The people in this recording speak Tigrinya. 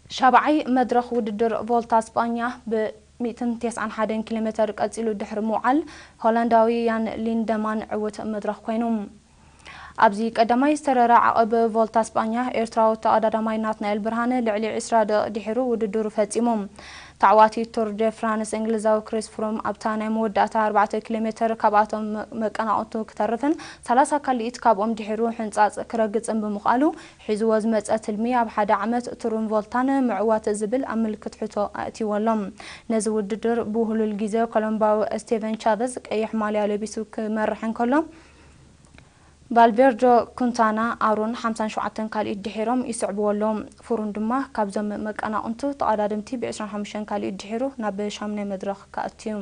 ሻብዓይ መድረኽ ውድድር ቮልታ ስጳኛ ብ ሚእትን ተስዓን ሓደን ኪሎ ሜተር ቀጺሉ ድሕሪ ምውዓል፣ ሆላንዳዊ ያን ሊንደማን ዕውት መድረኽ ኮይኑ። ኣብዚ ቀዳማይ ዝተረረ ዓቐብ ቮልታ ስጳኛ፣ ኤርትራዊ ተቐዳዳማይ ናትናኤል ብርሃነ ልዕሊ ዕስራ ደቂቕ ድሒሩ ውድድሩ ፈጺሙ። ተዓዋቲ ቱር ደ ፍራንስ እንግሊዛዊ ክሪስ ፍሩም ኣብታ ናይ መወዳእታ ኣርባዕተ ኪሎ ሜተር ካብኣቶም መ-፣ መቀናቕንቱ ክተርፍን ሰላሳ ካልኢት ካብኦም ድሒሩ ሕንጻጽ ክረግጽን ብምኽኣሉ፣ ሒዝዎ ዝመጸ ትልሚ ኣብ ሓደ ዓመት ቱርን ቮልታን ምዕዋት ዝብል ኣብ ምልክት ሕቶ ኣእትይዎ ኣሎ። ነዚ ውድድር ብውህሉል ግዜ ኮሎምባዊ ስቴቨን ቻቨዝ ቀይሕ ማልያ ለቢሱ ክመርሕ እንከሎ፣ ቫልቬርዶ፣ ኩንታና፣ ኣሮን ሓምሳን ሸውዓተን ካልኢት ድሒሮም ይስዕብዎ ኣለዉ። ፍሩን ድማ ካብዞም መቀናቕንቱ ተቐዳደምቲ ብ ዕስራን ሓሙሽተን ካልኢት ድሒሩ ናብ ሻምናይ መድረኽ ክኣቱ እዩ።